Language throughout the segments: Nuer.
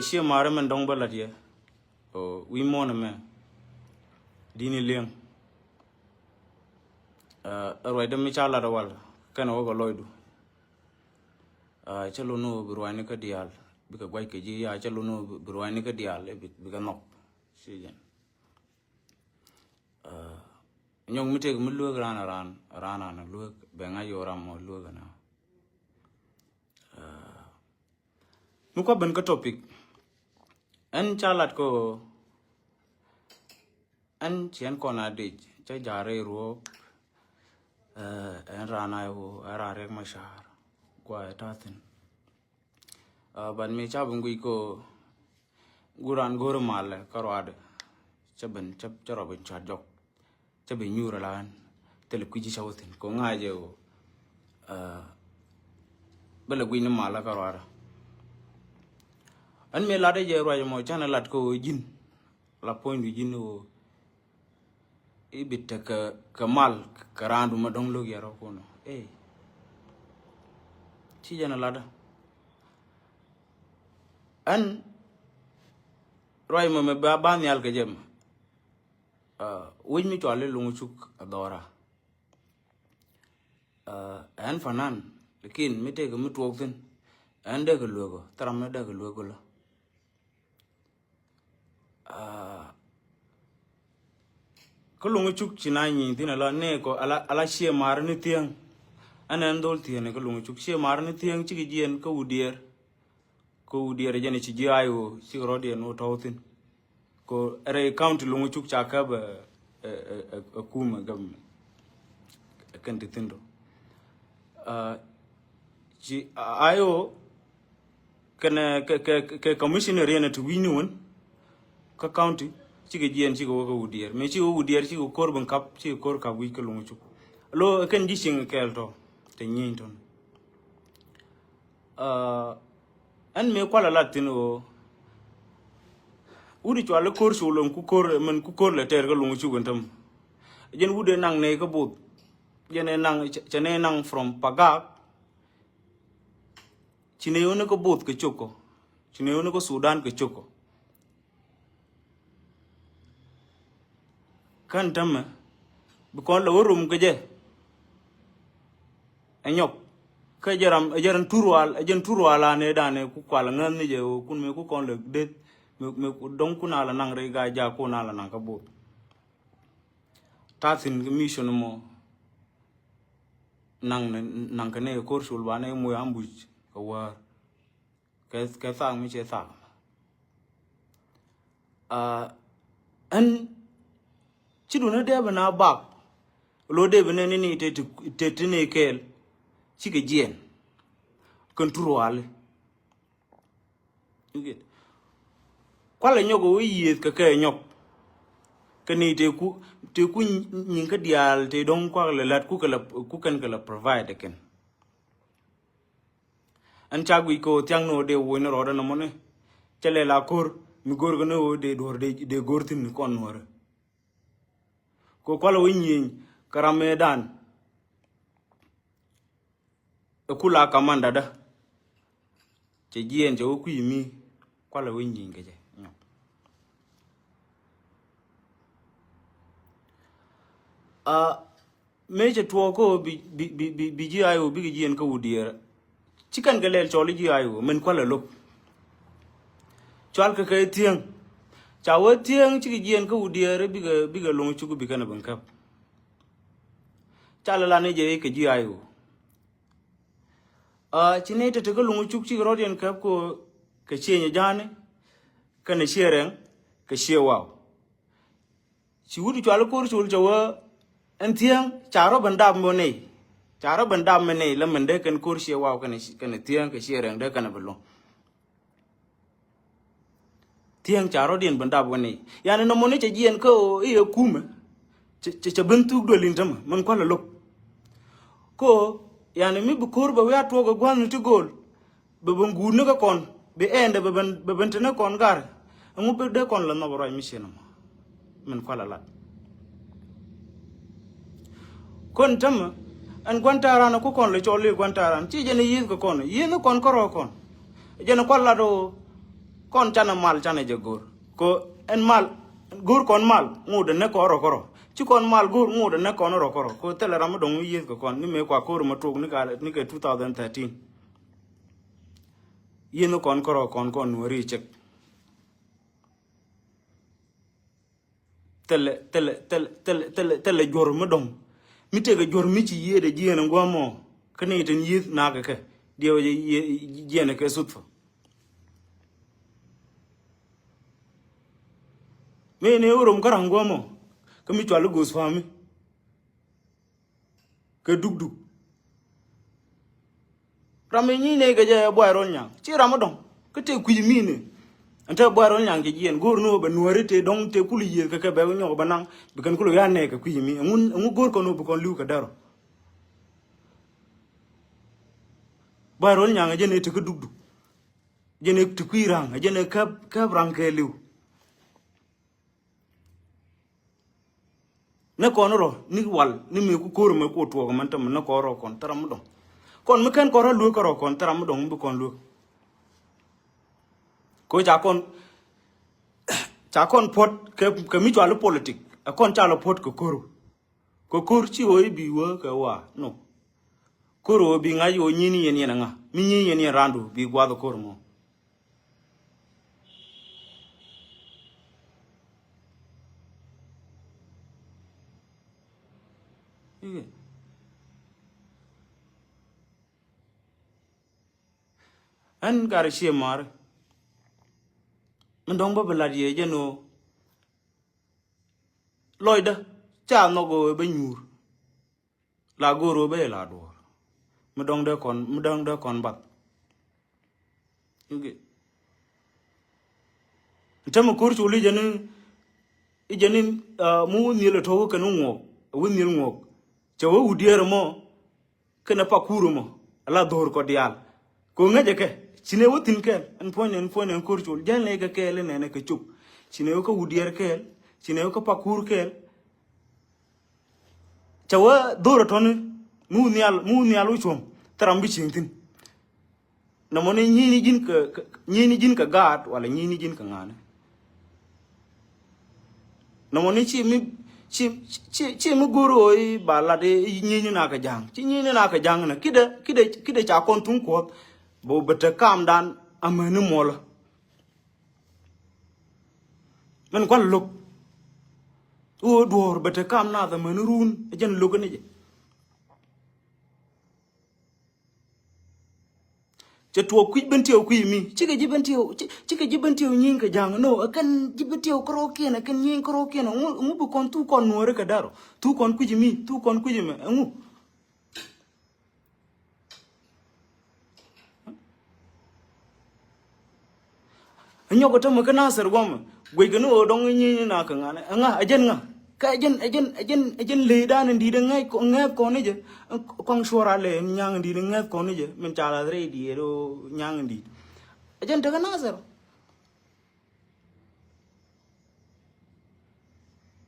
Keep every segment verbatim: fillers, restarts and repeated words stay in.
Ciɛ ma̱a̱ri mɛn dɔ̱ŋ bä la̱t yɛ. Ɔ, wi̱i̱ muɔ̱ɔ̱n ɛmɛ. Di̱t ni li̱eŋ. Ɛ ruacdä mi ca la̱t ɛ wal kɛnɛ wä kɛ lɔcdu. Ɛ cä lon ni ɣöö bi ruacni kä diaal bikɛ gua̱c kɛ ji̱, ya cä lon ni ɣöö bi ruacni kä diaal bikɛ nhɔk. Ci jɛn. Ɛ nyɔk mi tëëk mi lueek raan raan raan raan lueek bɛ ŋa̱c ɣöö ram mɔ lueek ɛna. Ɛ mi kua̱ ben kä topic. Ɛn ca lat kä ɣöö ɛn ci ɛn kɔn a dic cä ja̱a̱r rɛy ruɔ̱ɔ̱p. Ɛ ɛn raan a ɣöö ɛn raan Riɛk Macar gua̱a̱ ɛ ta̱thi̱n. Ɛ but mi ca bi guic kä ɣöö gu raan go̱o̱ri malɛ kä ruaadɛ cä ben cä rɔ ben cuat jɔk. Cä bi nyuur ala ɣän thilɛ kui̱ ji̱ cä wä thi̱n kɛ ŋa̱c jɛ ɣöö bä lɛ gui̱c ni mal la kä ruaarä. Ɣän mëë latdä jɛ ruac ɛmɔ canɛ lat kä ɣöö ji̱n la puɔ̱nydu ji̱n ɣöö i̱ bi tekɛ kɛ mal kɛ raandu ma dɔ̱ŋ lo̱k yɛ rɔ kunɔ. Ey ci jɛn ɛ latdä. Ɣän ruac ɛmɔ mɛ ba ba nhial kɛ jɛ mɛ. Wec mi cual i̱ Luŋ Cuk a dhɔra. Ɛn fanan lakin mi tëëkɛ mi tuɔɔk thi̱n ɛn dee kɛ lueek ɔ thil ram mi dee kɛ lueek ɔ lä. Kä Luŋ Cuk ci na nyieny thi̱n ala nɛɛkɔ ala ciɛ ma̱a̱r ni thiäŋ. Ɛn ɛn dhol thi̱n kä Luŋ Cuk ciɛ ma̱a̱r ni thiäŋ cikɛ jiɛn kä Wudiɛɛr. Kä Wudiɛɛr jɛn ci ji̱ ay ɣöö cikɛ rɔ̱diɛn ɣöö tɔ̱w thi̱n. Kä rɛy county Luŋ Cuk ca käp ɛ kumɛ government. Kɛn ti thi̱n rɔ ci ay ɣöö kɛnɛ kɛ kɛ kɛ commissioner yɛn ɛ ti wi̱cni wän. Kä county cikɛ jiɛn cikɛ wä kä Wudiɛɛr mëë cikɛ wä Wudiɛɛr cikɛ ko̱r bin kap cikɛ ko̱r kap wi̱c kä Luŋ Cuk. Lo kɛn ji̱ cieŋ kɛɛl tɔ te nyieny tɔn. Ɛn mëë kualɛ lat thi̱n ɣöö wut i̱ cual i̱ ko̱r col ɛn ku ko̱r mɛn ku ko̱r lɛ tɛɛr kä Luŋ Cuk ɛn täm. Jɛn wut ɛ naŋ nɛy kä both. Jɛn ɛ naŋ cɛ nɛ naŋ from Pagak. Ci nɛy wä ni kä both kɛ cok kɔ ci nɛy wä ni kä Sudan kɛ cok kɔ. Kän tämɛ bi kɔn lɛ wä rom kɛ jɛ. Ɛ nyɔk kä jɛ ram ɛ jɛ ram turwal ɛ jɛ ram turwal anɛ danɛ ku kual ŋäth ni jɛ kun mɛ ku kɔn lɛ deth mɛ dɔŋ kun ala naŋ rɛy ga ja kun ala naŋ kä both. Ta̱thi̱n kɛ mission mɔ naŋ naŋ kɛ nɛ kɛ ko̱r col ba nɛ moc ambush kɛ wäär. Kɛ kɛ thak mi cɛ thak. Ɛn ci dun ni dee bi na bak lo dee bi nɛ ni ni te ti ni kɛɛl cikɛ jiɛn. Kɛn tur wali. Kualɛ nyɔk ɛ wee yiëëth kɛ kɛ nyɔk. Kɛ ni te ku te ku nyin kä diaal te dɔŋ kuak lɛ lat ku kɛ lɛ ku kɛn kɛ lɛ provide kɛn. Ɛn ca guic kɛ ɣöö thia̱ŋ ni ɣöö dee woc ni rɔɔdɛ nɔmɔni. Cɛ lɛ la ko̱r mi go̱o̱rkɛ ni ɣöö dee duɔ̱ɔ̱r dee go̱o̱r thi̱n ni kɔn nuɔ̱ɔ̱rä. Kɛ kualɛ wä nyieny kɛ ram mëëdan. Ɛ kula kamandadä cɛ jiɛɛn cɛ wä kui̱ mi kualɛ wä nyieny kɛ jɛ. Mëë cɛ tuɔɔk kä bi bi bi bi ji̱ ay ɣöö bikɛ jiɛn kä Wudiɛɛr. Ci kɛn kɛ lɛl cɔl i̱ ji̱ ay ɣöö min kualɛ lo̱k. Cual kɛ kɛ thiäŋ ca wee thiäŋ cikɛ jiɛn kä Wudiɛɛr bikɛ bikɛ lo̱ŋ cuk bi kɛn ɛ bin käp. Ca lɛ lan i̱ jɛ i̱ kɛ ji̱ ay ɣöö ci nɛy te te kä lo̱ŋ cuk cikɛ rɔ̱diɛn käp kɛ ɣöö kɛ ciëny ɛ ja̱a̱ni kɛn ɛ ciɛ rɛŋ kɛ ciɛ waw. Ci wut cual ko̱r col cɛ wä ɛn thiäŋ ca rɔ ben dap mɔ nɛy. Ca rɔ ben dap mɛ nɛy lä mɛn dee kɛn ko̱r ciɛ waw kɛn thiäŋ kɛ ciɛ rɛŋ dee kɛn bi luŋ. Thiäŋ ca rɔ diɛn ben dap wä nɛy yani nɔmɔ ni cɛ jiɛn kä ɣöö i̱ ɛ kumɛ. Cɛ ben thuk duel in tämɛ mɛn kualɛ lo̱k. Kä ɣöö yani mi bi ko̱r bɛ wi̱i̱ a tuɔɔk ɛ gua̱thni ti go̱o̱l. Bɛ ben guut ni kä kɔn bi ɛn dɛ bɛ ben te ni kɔn gar. Ɛŋu bi dee kɔn lɛ nhɔk ruac mi ciɛ nɔmɔ min kualɛ lat. Kɔn tämɛ ɛn gua̱n ta̱a̱ ran ku kɔn lɛ cɔl i̱ gua̱n ta̱a̱ ran ci jɛn i̱ yi̱th kɛ kɔn yi̱th ni kɔn kärɔ̱ kɔn. Jɛn i̱ kual lat ɣöö Kɔn canɛ mal canɛ jɛ go̱r. Ko ɛn mal go̱r kɔn mal ŋot ɛ nɛ kɔn rɔ kɔrɔ. Ci kɔn mal go̱r ŋot ɛ nɛ kɔn rɔ kɔrɔ. Ko thilɛ ram mi dɔŋ mi yieth kɛ kɔn ni mëë kua ko̱r mɛ tok ni ka, ni kɛ two thousand thirteen. Yieth ni kɔn kɔrɔ kɔn kɔn nuɔri cek. Thilɛ, thilɛ, thilɛ, thilɛ, thilɛ, thilɛ juɔr mi dɔŋ. Mi tëëkɛ juɔr mi ci yiëëdɛ jiɛɛn in gua̱a̱mɔ. Kä ni tin yiëëth nakä kɛ. Diɛw jɛ yiëë, jiɛɛn kɛ sutfa. Mi ni rum kä ra̱ŋ gua̱a̱mɔ. Kä mi cual i̱ go̱o̱th fami. Kɛ dukduk. Ram mi nyic nɛy kɛ jɛ ɛ Buay Rol Nyaŋ. Ci ram mi dɔ̱ŋ. Kä tëë kui̱c mi ni. Ɛn te Buay Rol Nyaŋ cɛ jiɛn. Go̱o̱r ni ɣöö bɛ nuääri tëë dɔ̱ŋ tëë kul yiëëth kɛ kɛ bɛ nyɔk bɛ naŋ. Bi kɛn kul ɣä ya nɛy kɛ kui̱c mi. Ɛŋu, ɛŋu go̱o̱r kɔn ɣöö bi kɔn li̱w kɛ däär ɔ. Buay Rol Nyaŋ ɛ jɛn ɛ te kä dukduk. Ɛ jɛn ɛ te kui̱ ra̱ŋ. Ɛ jɛn ɛ käp, käp ra̱ŋ kɛ li̱w. Ni kɔn rɔ ni wal ni mëë ku ko̱r mɛ ku tuɔɔk mɛn tämɛ ni kɔn rɔ kɔn thɛrɛ mi dɔŋ. Kɔn mi kɛn kɔn rɔ luek kɛ rɔ kɔn thɛrɛ mi dɔŋ mi bi kɔn luek. Ko ca kɔn ca kɔn puɔt kɛ, kɛ mi cual i̱ politik ɛ kɔn ca lɔ puɔt kɛ ko̱r. Kɛ ko̱r ci ɣöö i̱ bi wee kɛ waa no. Ko̱r ɣöö bi ŋa̱c ɣöö nyi̱n yɛn yɛn ɛ ŋa mi nyi̱n yɛn yɛn randu bi guath ɛ ko̱r mɔ. Ɛn kar cie mar mi dɔ̱ŋ bä bi lat yɛ jɛn ɣöö lɔcdä ca nhɔk ɣöö bä nyuur. La go̱o̱r ɣöö bä yɛ la duɔ̱ɔ̱r mi dɔ̱ŋ dee kɔn, mi dɔ̱ŋ dee kɔn bath. Tämɛ ko̱r col i̱ jɛn i̱ jɛn i̱ mi wä nhiel ɛ tɔ̱ wä kɛn wä ŋuɔk ɛ wä nhiel ŋuɔk. Cɛ wä wut diɛɛr ɛmɔ kɛn ɛ pakur ɛmɔ ala dho̱r kɔ diaal. Kɛ wä ŋäcɛ kɛ ci nɛ wä thi̱n kɛɛl ɛn puɔ̱ny ɛn puɔ̱ny ɛn ko̱r col jɛn lɛ kɛ kɛɛl ɛn nɛn ɛ kɛ cop. Ci nɛ wä kä wut diɛɛr kɛɛl ci nɛ wä kä pakur kɛɛl. Cɛ wä dho̱r ɛ tɔ̱ni mi wä nhial mi wä nhial wä cuɔ̱m thɛram bi cieŋ thi̱n. Nɔmɔ ni nyi̱i̱ni ji̱n kɛ, kɛ nyi̱i̱ni ji̱n kɛ gaat wala nyi̱i̱ni ji̱n kɛ ŋa̱ni. Nɔmɔ ni ci mi ci ci ci mi go̱o̱r ɣöö i̱ ba lat i̱ nyi̱i̱ni na kɛ ja̱a̱ŋ ci nyi̱i̱ni na kɛ ja̱a̱ŋ nɛ ki̱dɛ ki̱dɛ ki̱dɛ ca kɔn thuŋ kuɔth. Bɛ bɛ te kamdan amäni muɔlä. Min kual lo̱k ɣöö duɔ̱ɔ̱r bɛ te kam nath amäni ruun ɛ jɛn lo̱k ni jɛ. Cɛ tuɔɔk kui̱c ben tiɛw kui̱ mi cikɛ ji̱ ben tiɛw cikɛ ji̱ ben tiɛw nyi̱i̱ŋ kɛ ja̱a̱ŋ no ɛ kɛn ji̱ ben tiɛw kärɔɔkiɛn ɛ kɛn nyi̱i̱ŋ kärɔɔkiɛn ɛŋu ɛŋu bi kɔn thuk kɔn nuɔ̱ɔ̱ri kɛ da̱r ɔ thuk kɔn kui̱c mi thuk kɔn kui̱c mi ɛŋu. Nyɔk kä tämɛ kä Nasir guɔmɛ guic kɛ ni ɣöö dɔŋ nyi̱i̱ni na kɛ ŋa̱n ɛŋa ɛ jɛn ŋa. Kä ɛ jɛn ɛ jɛn ɛ jɛn ɛ jɛn leydan in di̱i̱t ŋɛth kɔn ni jɛ. Kɔŋ cuɔr a lɛ nyaŋ in di̱i̱t ŋɛth kɔn ni jɛ min ca lath rɛy diɛɛr ɣöö nyaŋ in di̱i̱t. Ɛ jɛn tekä Nasir.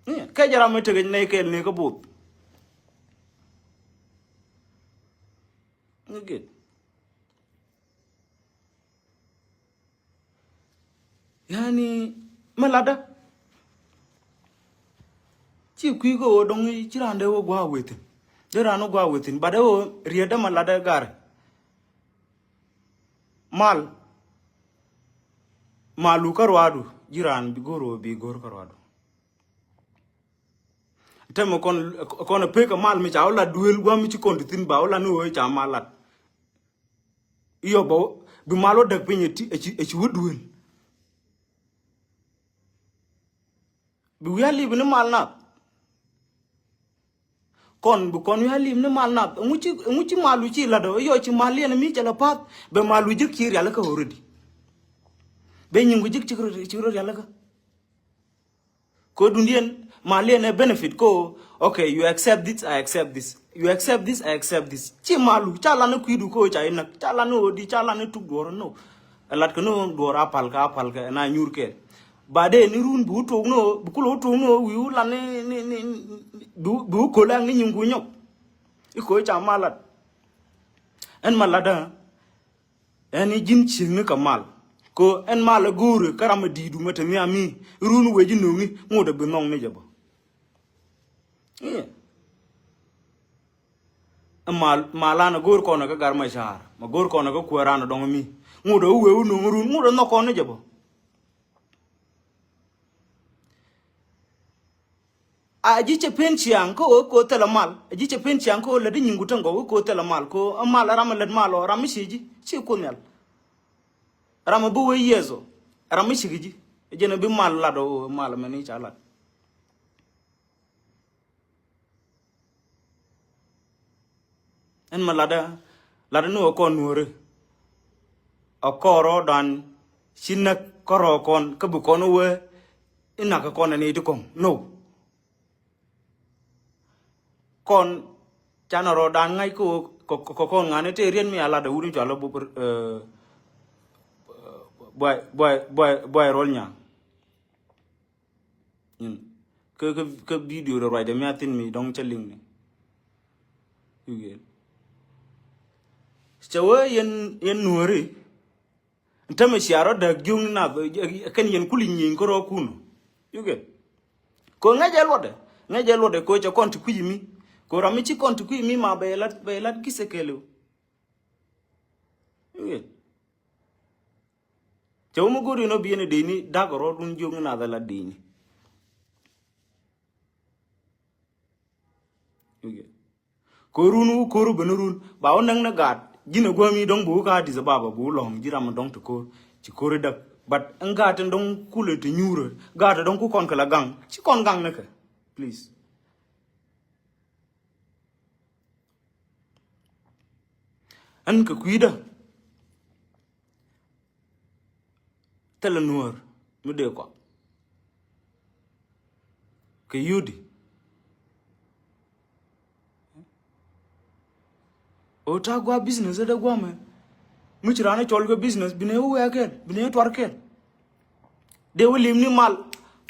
Kɛ jɛ ram mi tekɛ nɛy kɛɛl ni kä both. Ni git. Yani mi latdä ci kui̱ kä ɣöö dɔŋ ci raan dee wä gua̱a̱ wethin. Dee raan wä gua̱a̱ wethin but ɣöö rietdä mi latdä gar. Mal malu kä ruadu ji̱ raan bi go̱r ɣöö bi go̱r kä ruadu. Tɛmɛ kɔn kɔn a pek a mal mi ca wä lat duel guam mi ci kɔn ti thin ba wä lat ni ɣöö ca mal lat. Iyɔ bä bi mal wä däk piny ɛ ci wä duel. Bi wi̱i̱ a lip ni mal nath. Kɔn bi kɔn wi̱i̱ a lip ni mal nath ɛŋu ci mal wi̱i̱ ci lat ɔ iyɔ ci mal liɛn mi cɛ lɛ path. Bɛ mal wi̱i̱ jek ci rialikä already. Bɛ nyiŋ wi̱i̱ jek ci rɔ rialikä. Ko dundiɛn mal liɛn ɛ benefit ko. Okay, you accept this, I accept this. You accept this, I accept this. Ci malu ca lan ni kui̱du ko ca inäk ca lan ni odi ca lan ni tuk duɔr no. Ɛ lat kɛ ni duɔr a pal kɛ a pal kɛ na nyur kɛ. Ba de ni run bi wä tok no bi kul wä tok no wi̱i̱ wä lan ni ni ni bi wä kol ak ni nyiŋ ku nyɔk. Iko ca mal lat. Ɛn mal lat da. Ɛn i̱ ji̱n ciekni kɛ mal. Ko ɛn mal ɛ go̱o̱ri kä ram ɛ di̱i̱du mɛ te nhiam mi run wee ji̱ no̱ŋi ŋot ɛ bi nhɔŋ ni jɛ bä. I̱. Ɛ mal, mal an ɛ go̱o̱r kɔn ɛ kä gar mɛ ca̱a̱r mɛ go̱o̱r kɔn ɛ kä kuäär an ɛ dɔŋ mi ŋot ɛ wee wä no̱ŋi run ŋot ɛ nhɔk kɔn ni jɛ bä. A ji̱ cɛ pen ciaŋ kä ɣöö ko thilɛ mal. A ji̱ cɛ pen ciaŋ kä ɣöö lät i̱ nyiŋku täŋ gɔw kä ko thilɛ mal ko ɛ mal ɛ ram ɛ lät mal ɔ ram mi ci ji̱ ci kuoth nhial. Ram ɛ bi wee yiɛth ɔ ram mi ci ki ji̱. Ɛ jɛn ɛ bi mal lat ɔ mal ɛ mɛn i̱ ca lat. Ɛn mɛ latdä latdä ni ɣöö kɔn nuääri. A kɔn rɔɔdan ci näk kɔn rɔɔ kɔn kä bi kɔn wee. I̱ nakä kɔn ɛn i̱ ti kɔŋ no. Kɔn canɛ rɔɔdan ŋa̱c kä ɣöö kɔ kɔn ŋa̱ni tëë riet mi a latdä wut in cɔal ɛ bop. Buay buay buay buay ruɔl nyaŋ. Kä kä kä video rɛ ruacdɛ mi a thin mi dɔŋ cä liŋni. Cɛ wee yɛn yɛn nuääri. Tämɛ cia rɔ dääk jiökni nath kɛn yɛn kuli nyieny kä rɔɔkun. Yukɛ ko ŋäcɛ luɔtdɛ ŋäcɛ luɔtdɛ ko cɛ kɔn ti kui̱c mi. Ko ram mi ci kɔn ti kui̱c mi ma bɛ lat bɛ lat kisɛ kɛɛliw. Yukɛ. Cɛ wä mi go̱o̱r yɛn ɔ bi yɛn ɛ dee ni da̱k rɔɔdun jiök ni nath ala dee ni. Kɛ run wä ko̱r wä ben run ba wä näk ni gaat ji̱n ɛ guämi dɔ̱ŋ bi wä ka Addis Ababa bi wä lɔ̱ŋ ji̱ ram dɔ̱ŋ ti ko̱r. Ci ko̱r idäk but ɛn gaat tin dɔ̱ŋ kulɛ ti nyuurä gaat tin dɔ̱ŋ ku kɔn kɛ la gaŋ ci kɔn gaŋ ni kɛ. Please. Ɛn kɛ kui̱dä thilɛ nuäär mi dee kɔak kɛ yudi. Ɣöö ta̱a̱ gua̱a̱ business ɛ dee gua̱a̱mɛ mi ci raan ɛ cɔl kɛ business binɛ wä wɛɛkɛn binɛ wä tuarkɛn. Dee wä lim ni mal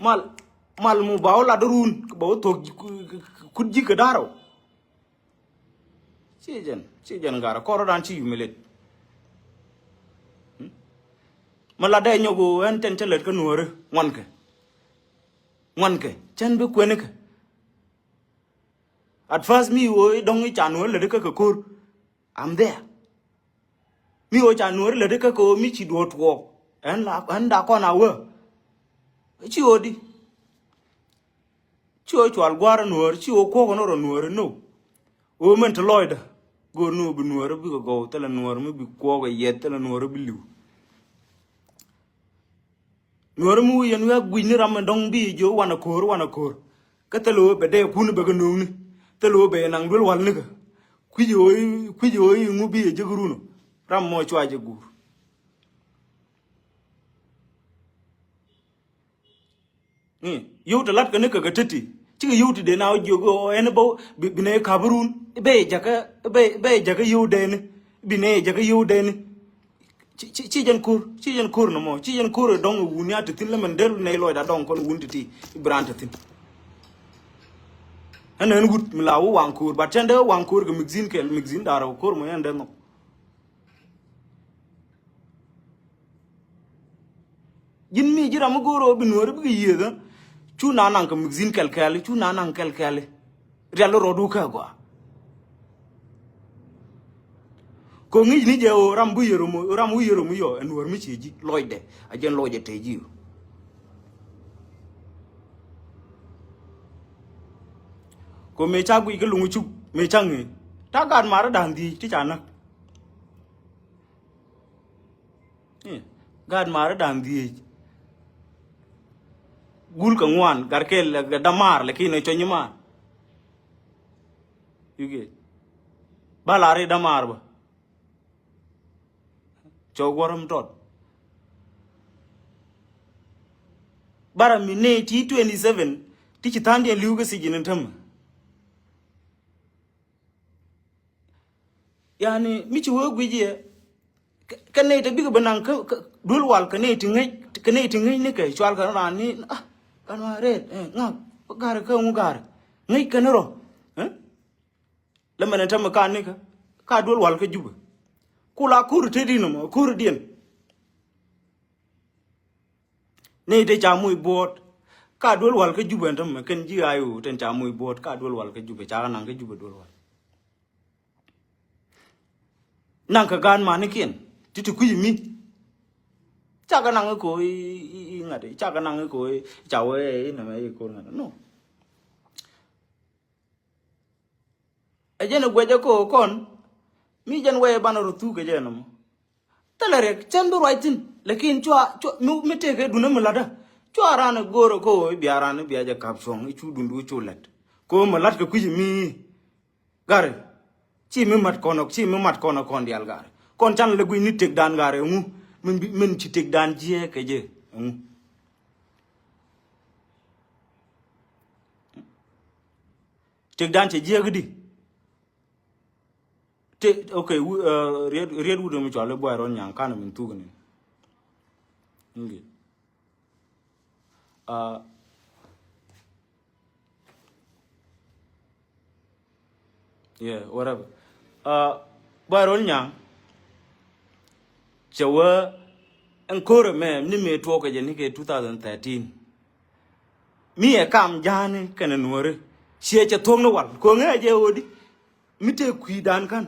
mal mal mu ba wä lat run ba wä thuɔ̱k kut ji̱ kɛ da̱rä. Ci jɛn ci jɛn garɛ kɔrɔdan ci humiliate. Ma la dee nyɔk ɣöö ɛn tɛn cä lät kä nuääri ŋuankɛ. Ŋuankɛ cän bi kuɛnikɛ. At first mi ɣöö i̱ dɔ̱ŋ i̱ ca nuääri lät ikä kɛ ko̱r. I'm there. Mi ɣöö ca nuääri lät ikä kɛ ɣöö mi ci duɔ̱ɔ̱r tuɔɔk ɛn la ɛn da kɔn a wä. Ci ɣöö di. Ci ɣöö cual gua̱a̱r ɛ nuäär ci ɣöö kuɔ̱k ɛ nɔ rɔ nuäär ɛ no. Ɣöö mɛn te lɔcdä go̱o̱r ni ɣöö bi nuäär ɛ bikɛ gɔw thilɛ nuäär mi bi kuɔɔk ɛ yɛth thilɛ nuäär ɛ bi li̱w. Nuäär mi wi̱i̱ yɛn wi̱i̱ a gui̱c ni ram mi dɔ̱ŋ bi jiök wanɛ ko̱o̱r wanɛ ko̱o̱r. Kä thilɛ ɣöö bɛ dee kun bɛ kɛ nööŋni thilɛ ɣöö bɛ yɛ naŋ duel wal nikä. Kui̱c ɣöö kui̱c ɣöö i̱ ŋu bi yɛ jek run ɔ ram mɔ cua jɛ guur. Yio̱w te lat kɛ ni kɛ kɛ teti cikɛ yio̱w ti dee na wä jiök ɣöö ɛn bä binɛ ka̱p run bɛ jakä bɛ jakä yio̱w dɛni binɛ jakä yio̱w dɛni. Ci jɛn ko̱r ci jɛn ko̱r nɔmɔ ci jɛn ko̱r ɛ dɔ̱ŋ ɛ wuni a te thi̱n lä mɛn del nɛy lɔcda dɔ̱ŋ kɔn wun te ti bi raan te thi̱n. Ɛn ɛn wut mi la wä waŋ ko̱r bat cɛn dee waŋ ko̱r kɛ mixin kɛl mixin da̱rɛ ko̱r mɔ ɛn dee nhɔk. Ji̱n mi ji̱ ram mi go̱o̱r ɣöö bi nuääri bikɛ yiëëthä. Cu na naŋ kɛ mixin kɛl kɛli cu na naŋ kɛl kɛli. Rial rɔɔdu kä gɔaa. Kɛ ŋi̱c ni jɛ ɣöö ram bi yɛ rom ram wi̱i̱ yɛ rom yɔ ɛ nuäär mi ciɛ ji̱ lɔcdɛ a jɛn lɔcdɛ te ji̱. Kɛ mëë ca guic kä luŋ cuk mëë ca ŋee ta gaat marädan dhiec ti ca näk. Gaat marädan dhiec. Gul kɛ ŋuan gat kɛl kɛ dämaar lɛ kinɛ cɔny imaar. Ba lar i̱ dämaar bä. Cɔw guɔ̱r ram tɔt. Bara mi nee ti twenty seven ti ci tha̱a̱ŋdiɛn li̱w kä sijin in tämɛ. Yani mi ci wee guic yɛ. Kɛ nɛy te bikɛ bi naŋ kä duel wal kɛ nɛy ti ŋäc kɛ nɛy ti ŋäc ni kɛ cual kɛ raan ni ah kan ma rɛɛt ŋak bä ga̱rɛ kä ŋu ga̱rɛ ŋäc kɛ ni rɔ. Lɛ mɛn ɛ tämɛ ka ni kä ka duel wal kä Jubɛ. Ku la kur te di nɔmɔ kur diɛn. Ni te ca muc buɔt. Ka duel wal kä Jubɛ ɛn tämɛ kɛn ji̱ I O ten ca muc buɔt. Ka duel wal kä Jubɛ, ca kɛ naŋ kä Jubɛ duel wal. Naŋ kɛ gaan manikiɛn ti ti kui̱c mi. Ca kɛ naŋ iko i, i, i ŋa̱t, ca kɛ naŋ iko i, ca wee i nɛmɛ i ko̱r ŋa̱t. No. Ɛ jɛn ɛ guɛcɛ ko kɔn mi jɛn wee banɛ rɔ thuk kɛ jɛ nɔmɔ. Thilɛ riɛk cɛn bi ruac thi̱n. Lakin cua, cua mi, mi tëëkɛ dunä mi la̱tdä. Cua ran ɛ go̱o̱r ɛ ko i̱ bia ran i̱ bia jɛ ka̱p cuɔ̱ŋ i̱ cu dundu i̱ cu lɛt. Ko mi la̱t kɛ kui̱c mi gari. Ci mi mat kɔn ɔ, ci mi mat kɔn ɔ kɔn diaal gari. Kɔn can lɛ gui̱c ni tëkdan gari ɛŋu. Min bi, min ci tëkdan jiɛɛk kɛ jɛ ɛŋu. Tëkdan cɛ jiɛk di. Te, okay, wu, uh, riet, riet wut mi cual i̱ buay rɔn nyaŋ kan min thuk ni. Ngi. Uh, yeah, whatever. Uh, buay rɔn nyaŋ. Cɛ wä ɛn ko̱rɛ mɛ ni mëë tuɔɔkɛ jɛ ni kɛ two thousand thirteen. Mi ɛ kam ja̱a̱ni kɛnɛ nuɔ̱ri ciɛ cɛ thuɔ̱k ni wal ko̱ŋɛ jɛ ɣöödi. Mi tëë kui̱dan kän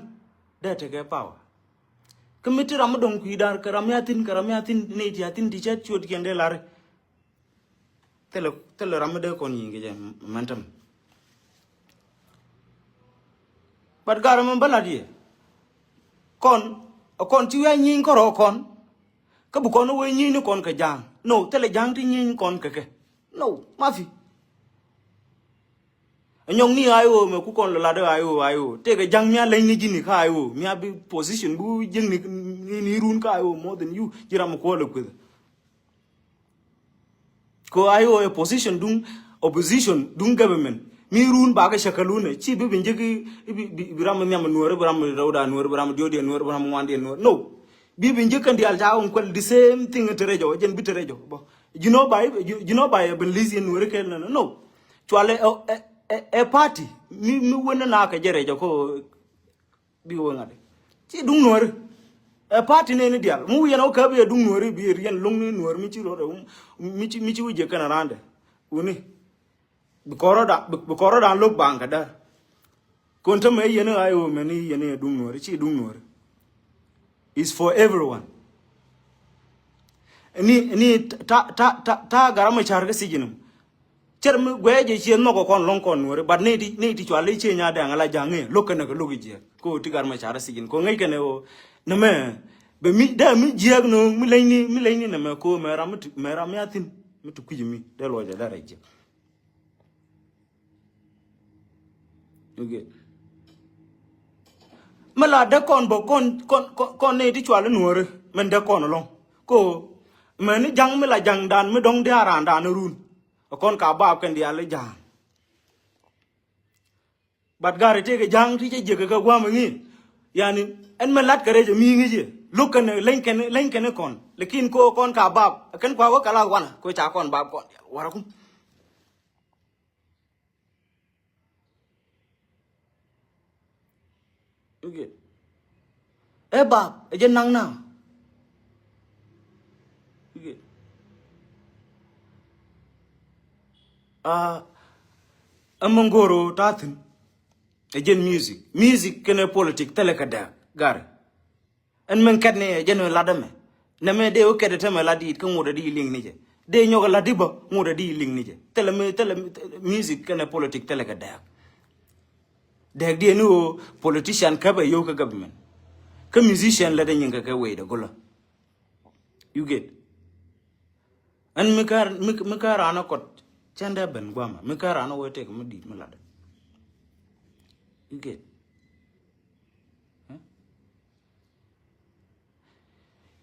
dee tekɛ power. Kä mi ti ram mi dɔ̱ŋ kui̱dan kɛ ram mi a thi̱n kɛ ram mi a thi̱n ni ti a thi̱n ti cɛ ciötkiɛn dee la̱ri. Thilɛ, thilɛ ram mi dee kɔn nyi̱i̱ŋ kɛ jɛ mɛn täm. But garɛ mɛ bä la̱t yɛ. Kɔn, kɔn ci wi̱i̱ a nyi̱i̱ŋ kärɔ̱ kɔn. Kä bi kɔn wee nyi̱i̱ŋ ni kɔn kɛ ja̱a̱ŋ. No, thilɛ ja̱a̱ŋ ti nyi̱i̱ŋ kɔn kɛ kɛ. No, mafi. Ɛ nyɔk ni I O mɛ ku kɔn lɛ lat I O, I O. Tëëkɛ ja̱ŋ mi a leny ni ji̱ni kä I O. Mi a bi position bu jiäkni ni, ni run kä I O more than you. Ji̱ ram mi kuɔl ɛ kueth. Ko I O ɛ position duŋ opposition duŋ government. Mi run bakɛ cäkälun ɛ ci bi bi jiäk bi, bi, bi ram mi nhiam nuɔ̱ɔ̱ri, bi ram mi rɛwda nuɔ̱ɔ̱ri, bi ram mi diɔ̱ɔ̱diɛ nuɔ̱ɔ̱ri, bi ram mi ŋuandiɛ nuɔ̱ɔ̱ri. No. Bi bi jiäk kɛn diaal ca wä kuɛl the same thing te rɛc ɔ, jɛn bi te rɛc ɔ. Bä. Ji̱n ɔ ba, ji̱n ɔ ba ɛ ben li̱th yɛn nuɔ̱ɔ̱ri kɛɛl nɛ nɔ. No. Cual ɛ, ɛ, ɛ, ɛ party. Mi, mi wen na kɛ jɛ rɛc ɔ ko. Bi wä ŋa̱t. Ci duŋ nuɔ̱ɔ̱ri. Ɛ party nɛni diaal. Mi wi̱i̱ yɛn ɔ käp yɛ duŋ nuɔ̱ɔ̱ri bi riɛn lo̱ŋ ni nuɔ̱ɔ̱ri mi ci rɔɔdɛ. Mi ci, mi ci wi̱i̱ jiɛ kɛn a raandɛ. Wuni. Bi kɔrɔ da, bi, bi kɔrɔ da lo̱k baŋ kɛ däär. Kɔn tämɛ yɛn a i̱ wä mɛn i̱ yɛn i̱ duŋ nuɔ̱ɔ̱ri. Ci duŋ nuɔ̱ɔ̱ri. Is for everyone. Ni, ni ta, ta, ta, ta garama car kä sijinum. Cär mi guɛɛ jɛ ciɛ nhɔk kɔn lɔŋ kɔn nuɔri, but ni ti, ni ti cual i̱ ciɛ nya dɛŋ ala ja̱ŋ i̱ lo̱k kɛnɛ kɛ lo̱k i̱ jiɛk. Ko ti gar mɛ car i̱ sijin ko ŋäc kɛnɛ o. Nɛmɛ bɛ mi dee mi jiɛk no̱o̱ŋ mi leny ni, mi leny ni nɛmɛ ko mɛ ram mi ti, mɛ ram mi a thi̱n mi ti kui̱c mi dee luɔcɛ dee rɛc jiɛk. Okay. Mi la dee kɔn bä kɔn, kɔn, kɔn, kɔn ni ti cual i̱ nuɔri min dee kɔn ɛlɔ̱ŋ. Ko mɛ ni ja̱ŋ mi la ja̱ŋdan mi dɔ̱ŋ diaal raandan irun. Kɔn ka baap kɛn diaal i̱ ja̱a̱ŋ. But gari tëëkɛ ja̱a̱ŋ ti cɛ jiäk kɛ gua̱a̱m iŋi̱n. Yani ɛn mɛ lat kɛ rɛc ɛ mi ŋi̱c yɛ lo̱k kɛn leny kɛn, leny kɛn kɔn. Lakin ko kɔn ka baap kɛn kua wä kɛ la wanɛ ko ca kɔn baap kɔn diaal warakum. Okay. Ɛ bap ɛ jɛ naŋ na. Okay. Ah, ɛ mɛ ŋo̱ro̱ ta̱thi̱n. Ɛ jɛn music. Music kɛnɛ politic thilɛ kɛ dääk gari. Ɛn min kɛt ni ɛ jɛn mi lat ɛmɛ. Nɛmɛ dee wä kɛt ɛ tämɛ lat diit kä ŋot ɛ di liŋ ni jɛ. Dee nyɔk ɛ lat di bä ŋot ɛ di liŋ ni jɛ. Thilɛ mi, thilɛ mi, music kɛnɛ politic thilɛ kɛ dääk. Dääk diɛ ni ɣöö politician käpɛ yio̱w kä government. Kä musician lät ɛ nyin kɛ kɛ wecdɛ gulä. You get? Ɛn mi kä, mi, mi kä raan ɛ kɔt cɛn dee ben guamɛ. Mi kä raan ɛ wee tëk mi di̱i̱t mi latdɛ. You get? Huh?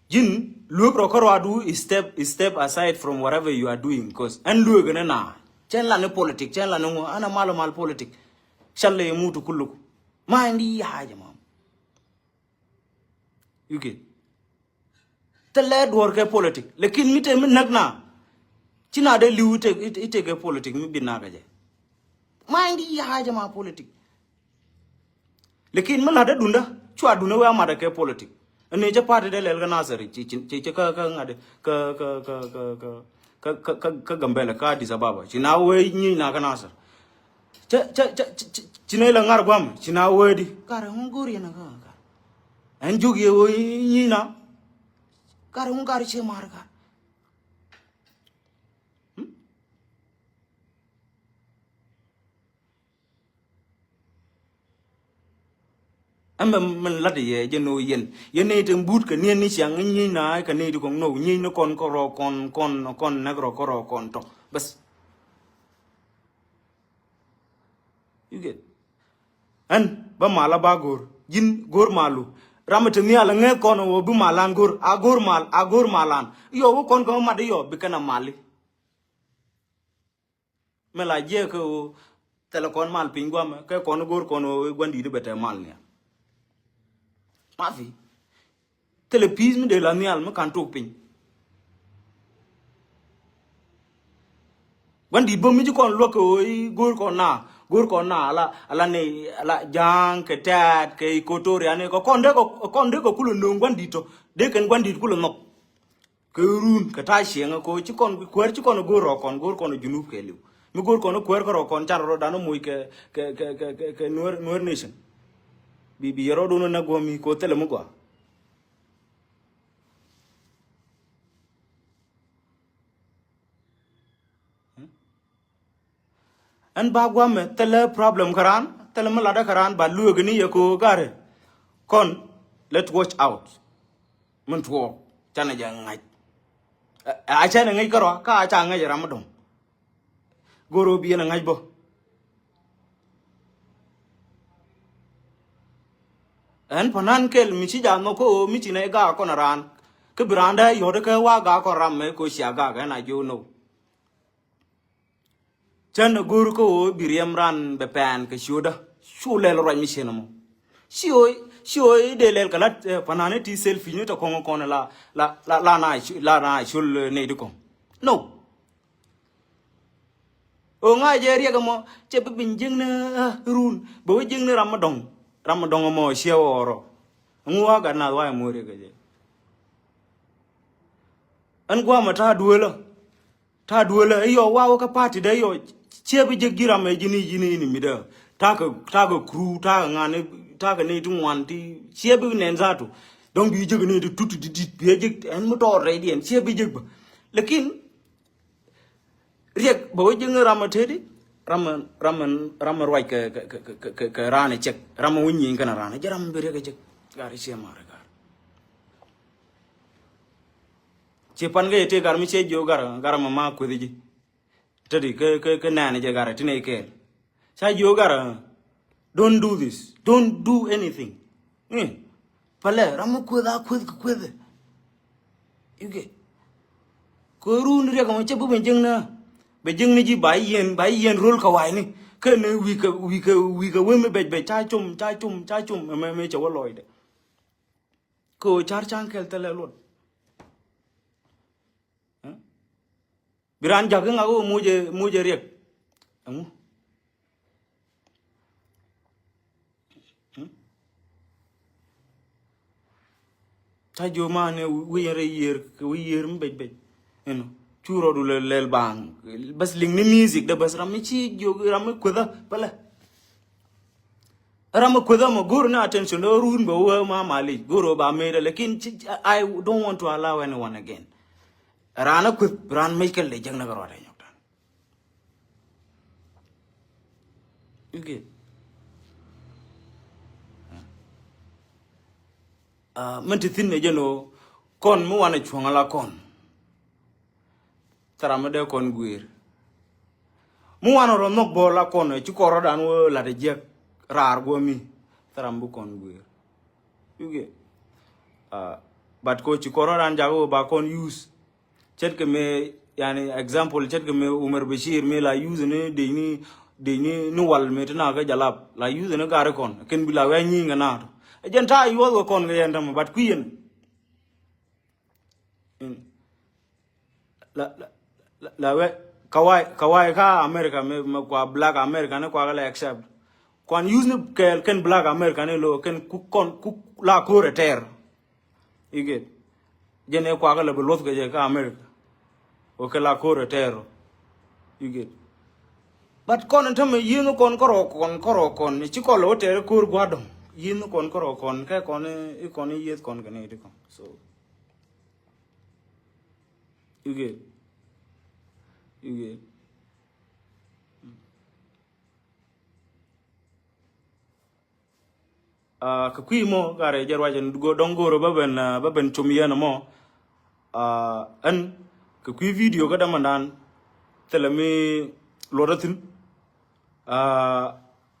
Ji̱n luek rɔ kä ruadu is step, is step aside from whatever you are doing, 'cause ɛn luek ɛn ɛna cɛn lan ni politic, cɛn lan ni ŋu, ana mal mal politic. Cɛn lɛ yɛ mutu kuluk. Ma indi haja mam. You get? Thilɛ duɔr kɛ politic. Lakin mi te mi näk na. Ci na dee liw ite, ite, ite kɛ politic mi bi na kɛ jɛ. Ma indi haja ma politic. Lakin mi la̱t dundä cua dundä wee a mat kɛ politic. Ɛn ni cä party dee lɛl kä Nasir ci, ci, ci, ci kä, kä ŋa̱t kä, kä, kä, kä, kä, Kä, kä, kä, kä Gambɛla, kä Addis Ababa. Ci na wee nyic na kä Nasir. Cä, cä, cä, cä, cä, ci na ilɛ ŋar guam, ci na wee di. Kar ɛŋu go̱r yɛn kä, kar. Ɛn juk yɛ wee nyic na. Kar ɛŋu kar ci mar kar. Hmm? Ɛmɛ min lat yɛ jɛ ni wä yɛn. Yɛn ni ti but kɛ niɛn ni ciaŋ ni nyieny na kɛ ni ti kɔŋ no nyieny ni kɔn kɛ rɔ kɔn kɔn kɔn nɛk rɔ kɛ rɔ kɔn tɔ. Bas. You get? Ɛn bä mal a ba go̱r. Ji̱n go̱r malu. Ram ti nhial a ŋɛth kɔn wä bi malan go̱r. A go̱r mal, a go̱r malan. Yɔ wä kɔn kɛ wä mat yɔ bi kɛn a mali. Mi la jiɛ kɛ ɣöö thilɛ kɔn mal piny guamɛ kɛ kɔn go̱r kɔn ɣöö gua̱n di̱t bɛ tɛ mal nhial. Mafi. Thilɛ pi̱i̱th mi dee la nhial mi ka̱n tok piny. Gua̱n di̱t bä mi ci kɔn luäk kɛ ɣöö i̱ go̱r kɔn na go̱r kɔn na ala ala ni ala ja̱a̱ŋ kɛ tɛ̈t kɛ Equatoria ni kɛ kɔn dee kɛ kɔn dee kɛ kulɛ nööŋ gua̱n di̱t tɔ dee kɛn gua̱n di̱t kulɛ nhɔk. Kɛ run kɛ ta̱a̱ cieŋä kɛ ɣöö ci kɔn kuäär ci kɔn go̱o̱r rɔ kɔn go̱o̱r kɔn Junub kɛɛliw. Mi go̱o̱r kɔn kuäär kä rɔ kɔn can rɔ dan moc kɛ kɛ kɛ kɛ kɛ kɛ Nuer Nuer nation. Bi bi yɛ rɔ dun na guɔ̱mi kɛ ɣöö thilɛ mi gɔaa. Ɛn ba guamɛ thilɛ problem kä raan thilɛ mi latdä kä raan ba lueek ni yɛ ko garɛ. Kɔn, let's watch out. Min tuɔɔk canɛ jɛ ŋa̱c. A canɛ ŋäc kärɔa ka a ca ŋäc ram mi dɔ̱ŋ. Go̱r ɣöö bi yɛn a ŋa̱c bä. Ɛn pa̱nan kɛl mi ci ja̱ nhɔk kä ɣöö mi ci nɛy gaak kɔn raan. Kä bi raan dee yɔ̱t kä wa gaak kɔn ram mɛ ko cia gaak ɛn a jiö no. Cän a go̱o̱r kä ɣöö bi riɛm ran bɛ pɛn kɛ ciötdä. Cu lɛl ruac mi cien ɛmɔ. Ci ɣöö ci ɣöö dee lɛl kɛ la pa̱nani ti selfish ni tɔ kɔŋ kɔn la la la la na la na col nɛy di kɔŋ. No. Ɣöö ŋa̱c jɛ riɛk ɛmɔ cɛ bi bin jiäkni run bɛ wä jiäkni ram mi dɔ̱ŋ. Ram mi dɔ̱ŋ ɛmɔ ciɛ ɣɔɔrɔ. Ŋu wa gat nath wa ɛmɔ riɛk ɛ jɛ. Ɛn guamɛ ta̱a̱ dueelä. Ta̱a̱ dueelä i̱ yɔ wawä kä party dee yɔ ciɛ bi jek ji̱ ram ɛ ji̱ni ji̱ni ini mi dee. Ta̱a̱ kɛ ta̱a̱ kɛ kru ta̱a̱ kɛ ŋa̱n ta̱a̱ kɛ ni ti ŋuan ti ciɛ bi nɛn zatu. Dɔ̱ŋ bi jek ni ti tut ti dit bi jek ɛn mi tɔɔr rɛy diɛn ciɛ bi jek bä. Lakin riɛk bä wä jek ni ram ɛ teti ram ɛ ram ɛ ram ɛ ruac kɛ kɛ kɛ kɛ kɛ raan ɛ cɛk ram ɛ wä nyieny kɛn raan ɛ jɛ ram bi riɛk ɛ cɛk. Gar ciɛ mar gar. Ci pan kä yɛ tëë gar mi ciɛ jiök gar gar ma ma kueth ji̱. Te di kä kä kä nɛn jɛ gar ti nɛy kɛɛl. Ca jiök gar, don't do this, don't do anything. Ih, pälɛ ram mi kueth a kueth kɛ kueth. You get? Kɛ run riɛk mɔ cɛ bi ben jiäkni bɛ jiäkni ji̱ ba yiɛn ba yiɛn rol kɛ wa̱i̱ni. Kä ni wi̱i̱ kɛ wi̱i̱ kɛ wi̱i̱ kɛ wee mi bɛc bɛc ca com ca com ca com mɛ mɛ cɛ wä lɔcdɛ. Kɛ ɣöö car ca̱ŋ kɛl thilɛ luɔt. Bi raan ja̱k iŋak ɣöö mucɛ mucɛ riɛk. Ɛŋu? Ca jiök man ni wi̱i̱ yɛn rɛy yiër kɛ wi̱i̱ yiër mi bec bec. Inɔ cu rɔɔdu lɛl lɛl baaŋ. Bäth liŋ ni music dɛ bäth ram mi ci jiök ram mi kuethä pälɛ. Ram mi kueth amɔ go̱r ni attention dee run bɛ wee ma malic go̱r ba made lakin I don't want to allow anyone again. Ran a kueth ran mec kɛl dee jek ni kɛ ruat ɛ nyɔk tan. Okay. Min ti thi̱n ɛ jɛn ɣöö kɔn mi wanɛ cuɔ̱ŋ ala kɔn. Thil ram mi dee kɔn guëër. Mi wanɛ rɔ nhɔk bä la kɔn ci kɔn rɔ̱dan wä lat jiɛk raar guɔ̱mi. Thil ram bi kɔn guëër. You get? But ko ci kɔn rɔ̱dan jak wä ba kɔn use. Ce̱tkɛ mëë yani example ce̱tkɛ mëë Umar Bashir mëë la use ni dec ni dec ni ni wal mëë ti na kä jalap la use ni gari kɔn kɛn bi la wia nyi̱i̱ŋ kɛ naat. Ɛ jɛn ta̱a̱ yuɔth kɛ kɔn kɛ yɛn tämɛ but kui̱ yɛn. La la la wɛ kawai kawai ka America mɛ mɛ kua black America ni kua kɛ la accept. Kuan use ni kɛɛl kɛn black America ni lo kɛn ku kɔn ku la ko̱r ɛ tɛɛr. You get? Jɛn ɛ kua kɛ la bi luɔth kɛ jɛ ka America. Wä kɛ la ko̱r ɛ tɛɛr rɔ. You get. But kɔn in tämɛ yi̱n kɔn kärɔ kɔn kärɔ kɔn ci kɔn lɛ wä tɛɛr ko̱r gua̱dɔ̱ŋ. Yi̱n kɔn kärɔ kɔn kɛ kɔn i̱ kɔn i̱ yieth kɔn kɛ ni ti kɔn. So you get. You get. Ah, kɛ kui̱ mɔ garɛ jɛ ruacɛ ni dɔ̱ŋ go̱o̱rä bä ben, ah, bä ben cum yɛn mɔ. Ah, ɛn kɛ kui̱ video kä dämandan thilɛ mi luɔt a thi̱n. Ah,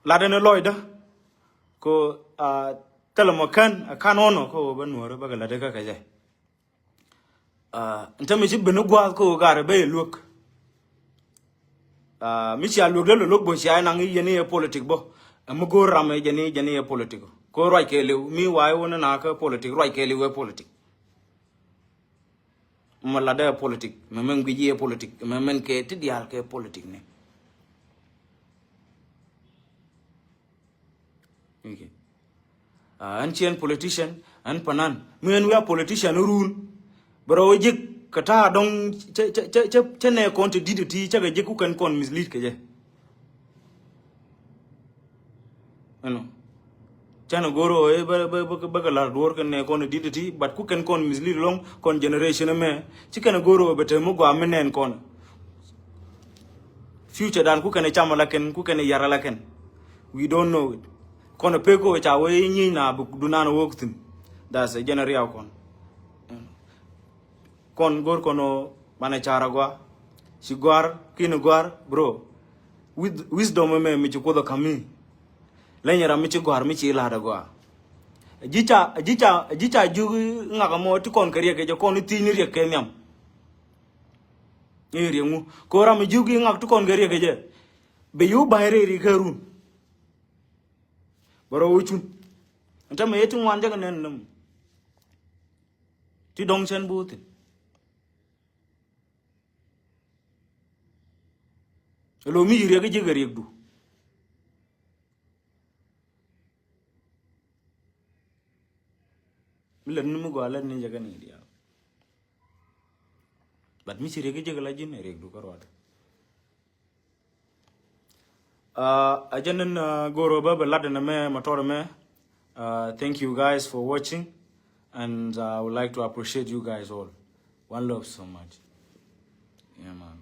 lat ɛn lɔcdä ko, ah, thilɛ mɔ kän a kan ɣɔnɔ ko bä nuɔrä bä kɛ lat kä kɛ jɛ. Ah, ɛn tämɛ ci ben i̱ gua̱a̱th kä ɣöö garɛ ben i̱ luäk. Ah, mi cia luäk dee lɔ luäk bä cia inaŋ i̱ yɛn i̱ ɛ politik bä. Ɛ mi go̱o̱r ram ɛ jɛn i̱ jɛn i̱ ɛ politik. Kä ruac kɛɛliw mi wa i̱ wä ni na kä politik ruac kɛɛliw ɛ politik. Mɛ lat dee ɛ politik mɛ mɛn guic i̱ ɛ politik mɛ mɛn kɛ ti diaal kɛ politik ni. Okay. Ah, ɛn ci ɛn politician, ɛn panan. Mi ɛn wi̱i̱ a politician run. Bɛ rɔ wä jek kɛ ta̱a̱ dɔ̱ŋ cä, cä, cä, cä, cä nɛ kɔn ti di̱t ti cä kɛ jek ku kɛn kɔn mislead kɛ jɛ. Ɛnɔ. Cä nɛ go̱r ɣöö bä, bä, bä, bä kɛ la̱r duɔ̱ɔ̱r kɛn nɛ kɔn ti di̱t ti, but ku kɛn kɔn mislead lɔ̱ŋ kɔn generation ɛmɛ. Ci kɛn go̱r ɣöö bɛ te mi gɔaa mi nɛn kɔn. Future dan ku kɛn cam ala kɛn, ku kɛn yar ala kɛn. We don't know it. Kɔn pek ko ca wee nyieny na bi dunan wok thin. That's a general kɔn. Kɔn gor kɔn o banɛ cara gua. Ci guar, kin guar, bro. With wisdom mɛ mi ci kuoth kami. Leny ram mi ci guar mi ci lada gua. Jica, jica, jica jugi ŋak mɔ ti kɔn kɛ riɛk kɛ jɛ kɔn ithi ni riɛk kɛ nhiam. I̱ riɛŋu. Ko ram i̱ ji̱ gi̱ ŋak ti kɔn kɛ riɛk kɛ jɛ. Bɛ yio̱w ba̱ny rɛy ri kɛ run. Bɛ rɔ wä cun. Ɛn tämɛ yɛ ti ŋuan jɛ kɛ nɛn nɛm. Ti dɔ̱ŋ cɛn bo̱o̱ thi̱n. Ɛ lo̱ mi yi riɛk i̱ ji̱ kɛ riɛkdu. Mi lät ni mi gɔaa lät ni jɛ kɛ ni diaal. But mi ci riɛk i̱ ji̱ kɛ la ji̱n ɛ riɛkdu kä ruaadɛ. Uh, a jɛ nin, uh, go̱o̱r ɣöö bä bɛ lat ɛn ɛmɛ mɛ tɔr ɛmɛ. Uh, thank you guys for watching and, uh, I would like to appreciate you guys all. One love so much. Yeah, man.